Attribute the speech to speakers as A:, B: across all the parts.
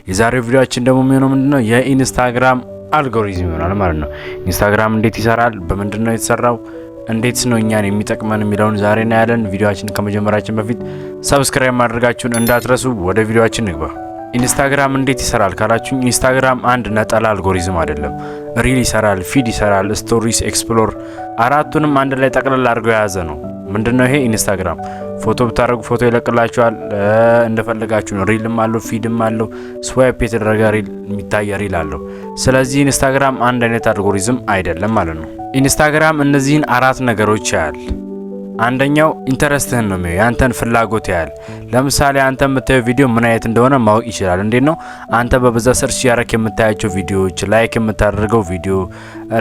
A: የዛሬው ቪዲዮአችን ደግሞ የሚሆነው ምንድነው? የኢንስታግራም አልጎሪዝም ይሆናል ማለት ነው። ኢንስታግራም እንዴት ይሰራል? በምንድን ነው የተሰራው? እንዴት ነው እኛን የሚጠቅመን የሚለውን ዛሬ እናያለን። ቪዲዮአችን ከመጀመራችን በፊት subscribe ማድረጋችሁን እንዳትረሱ። ወደ ቪዲዮአችን ንግባ። ኢንስታግራም እንዴት ይሰራል ካላችሁኝ፣ ኢንስታግራም አንድ ነጠላ አልጎሪዝም አይደለም። Reel ይሰራል፣ feed ይሰራል፣ stories፣ explore አራቱንም አንድ ላይ ጠቅልል አድርገው የያዘ ነው። ምንድነው ይሄ? ኢንስታግራም ፎቶ ብታደርጉ ፎቶ ይለቅላችኋል፣ እንደፈለጋችሁ ነው። Reel ም አለው፣ feed ም አለው፣ swipe የተደረገ reel የሚታይ reel አለው። ስለዚህ ኢንስታግራም አንድ አይነት አልጎሪዝም አይደለም ማለት ነው። ኢንስታግራም እነዚህን አራት ነገሮች ያያል። አንደኛው interest ህን ነው የሚያየው፣ ያንተን ፍላጎት ያያል። ለምሳሌ አንተ የምታየው ቪዲዮ ምን አይነት እንደሆነ ማወቅ ይችላል። እንዴት ነው? አንተ በብዛት search እያረክ የምታያቸው ቪዲዮዎች፣ like የምታደርገው ቪዲዮ፣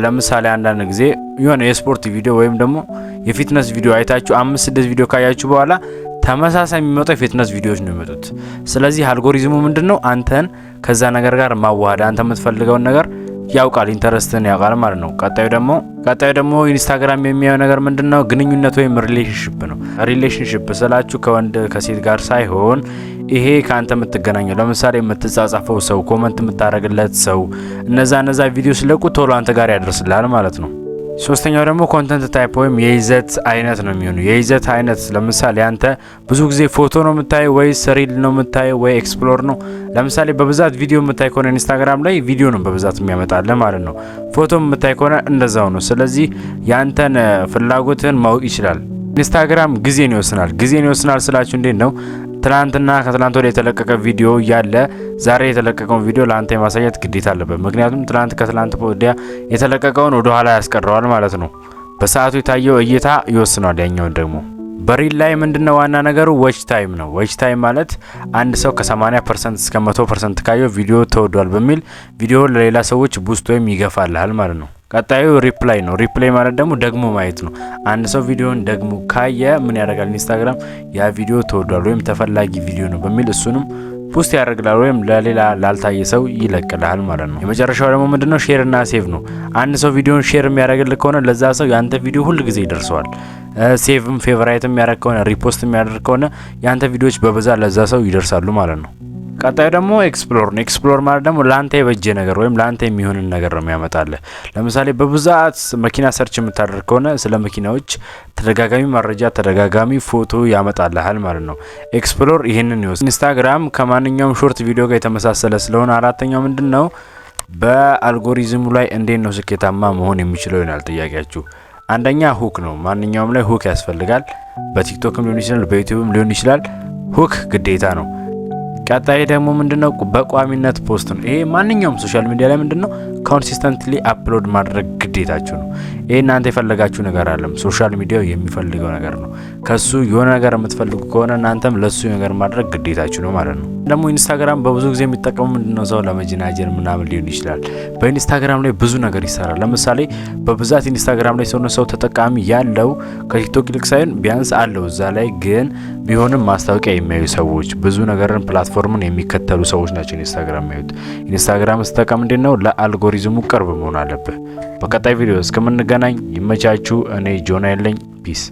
A: ለምሳሌ አንዳንድ ጊዜ የሆነ የስፖርት ቪዲዮ ወይም ደግሞ የ fitness ቪዲዮ አይታችሁ አምስት ስድስት ቪዲዮ ካያችሁ በኋላ ተመሳሳይ የሚመጣው የ fitness ቪዲዮዎች ነው የሚመጡት። ስለዚህ አልጎሪዝሙ ምንድነው? አንተን ከዛ ነገር ጋር ማዋሃድ፣ አንተ የምትፈልገውን ነገር ያውቃል፣ interest ን ያውቃል ማለት ነው። ቀጣዩ ደግሞ ኢንስታግራም የሚያየው ነገር ምንድነው? ግንኙነት ወይም relationship ነው። Relationship ስላችሁ ከወንድ ከሴት ጋር ሳይሆን ይሄ ከአንተ የምትገናኘው፣ ለምሳሌ የምትጻጻፈው ሰው፣ comment የምታደርግለት ሰው፣ እነዛ ቪዲዮ ሲለቁ ቶሎ አንተ ጋር ያደርስልሃል ማለት ነው። ሶስተኛው ደግሞ content type ወይም የይዘት አይነት ነው የሚሆኑ። የይዘት አይነት ለምሳሌ አንተ ብዙ ጊዜ ፎቶ ነው የምታየው ወይስ reel ነው የምታየው ወይ explore ነው? ለምሳሌ በብዛት ቪዲዮ የምታይ ከሆነ ኢንስታግራም ላይ ቪዲዮ ነው በብዛት የሚያመጣልህ ማለት ነው። ፎቶ የምታይ ከሆነ እንደዛው ነው። ስለዚህ ያንተን ፍላጎትህን ማወቅ ይችላል። ኢንስታግራም ጊዜን ይወስናል። ጊዜን ይወስናል ስላችሁ እንዴት ነው? ትናንትና ከትናንት ወዲያ የተለቀቀ ቪዲዮ እያለ ዛሬ የተለቀቀውን ቪዲዮ ለአንተ የማሳየት ግዴታ አለበት። ምክንያቱም ትናንት ከትናንት ወዲያ የተለቀቀውን ወደ ኋላ ያስቀረዋል ማለት ነው። በሰዓቱ የታየው እይታ ይወስነዋል። ያኛውን ደግሞ በ reel ላይ ምንድነው ዋና ነገሩ? Watch time ነው። Watch time ማለት አንድ ሰው ከ80% እስከ 100% ካየው ቪዲዮ ተወዷል በሚል ቪዲዮ ለሌላ ሰዎች boost ወይም ይገፋልሃል ማለት ነው። ቀጣዩ replay ነው። Replay ማለት ደግሞ ደግሞ ማየት ነው። አንድ ሰው ቪዲዮን ደግሞ ካየ ምን ያደርጋል? ኢንስታግራም ያ ቪዲዮ ተወዷል ወይም ተፈላጊ ቪዲዮ ነው በሚል እሱንም boost ያደርግልሃል ወይም ለሌላ ላልታየ ሰው ይለቅልሃል ማለት ነው። የመጨረሻው ደግሞ ምንድነው? Share እና save ነው። አንድ ሰው ቪዲዮን share የሚያደርግልህ ከሆነ ለዛ ሰው ያንተ ቪዲዮ ሁል ጊዜ ይደርሰዋል። Save ም favorite የሚያደርግ ከሆነ፣ repost የሚያደርግ ከሆነ ያንተ ቪዲዮዎች በብዛት ለዛ ሰው ይደርሳሉ ማለት ነው። ቀጣዩ ደግሞ explore ነው። Explore ማለት ደግሞ ለአንተ የበጀ ነገር ወይም ለአንተ የሚሆንን ነገር ነው የሚያመጣልህ። ለምሳሌ በብዛት መኪና search የምታደርግ ከሆነ ስለ መኪናዎች ተደጋጋሚ መረጃ፣ ተደጋጋሚ ፎቶ ያመጣልሃል ማለት ነው። Explore ይህንን ይወስድ። ኢንስታግራም ከማንኛውም short ቪዲዮ ጋር የተመሳሰለ ስለሆነ አራተኛው ምንድን ነው? በአልጎሪዝሙ ላይ እንዴት ነው ስኬታማ መሆን የሚችለው ይሆናል ጥያቄያችሁ። አንደኛ hook ነው። ማንኛውም ላይ hook ያስፈልጋል። በቲክቶክም ሊሆን ይችላል፣ በዩቲዩብም ሊሆን ይችላል። Hook ግዴታ ነው። ቀጣይ ደግሞ ምንድነው? በቋሚነት post ነው። ይሄ ማንኛውም social media ላይ ምንድነው? Consistently upload ማድረግ ግዴታችሁ ነው። ይሄ እናንተ የፈለጋችሁ ነገር አይደለም፣ social media ው የሚፈልገው ነገር ነው። ከሱ የሆነ ነገር የምትፈልጉ ከሆነ እናንተም ለሱ ነገር ማድረግ ግዴታችሁ ነው ማለት ነው። ደግሞ ኢንስታግራም በብዙ ጊዜ የሚጠቀሙ ምንድነው? ሰው ለመጀናጀን ምናምን ሊሆን ይችላል። በኢንስታግራም ላይ ብዙ ነገር ይሰራል። ለምሳሌ በብዛት ኢንስታግራም ላይ ሰው ተጠቃሚ ያለው ከቲክቶክ ይልቅ ሳይሆን ቢያንስ አለው እዛ ላይ፣ ግን ቢሆንም ማስታወቂያ የሚያዩ ሰዎች፣ ብዙ ነገርን platform ን የሚከተሉ ሰዎች ናቸው ኢንስታግራም የሚያዩት። ኢንስታግራም ስትጠቀም እንዴት ነው? ለአልጎሪዝሙ ቅርብ መሆን አለብህ። በቀጣይ ቪዲዮ እስከምንገናኝ ይመቻችሁ። እኔ ጆና ያለኝ peace።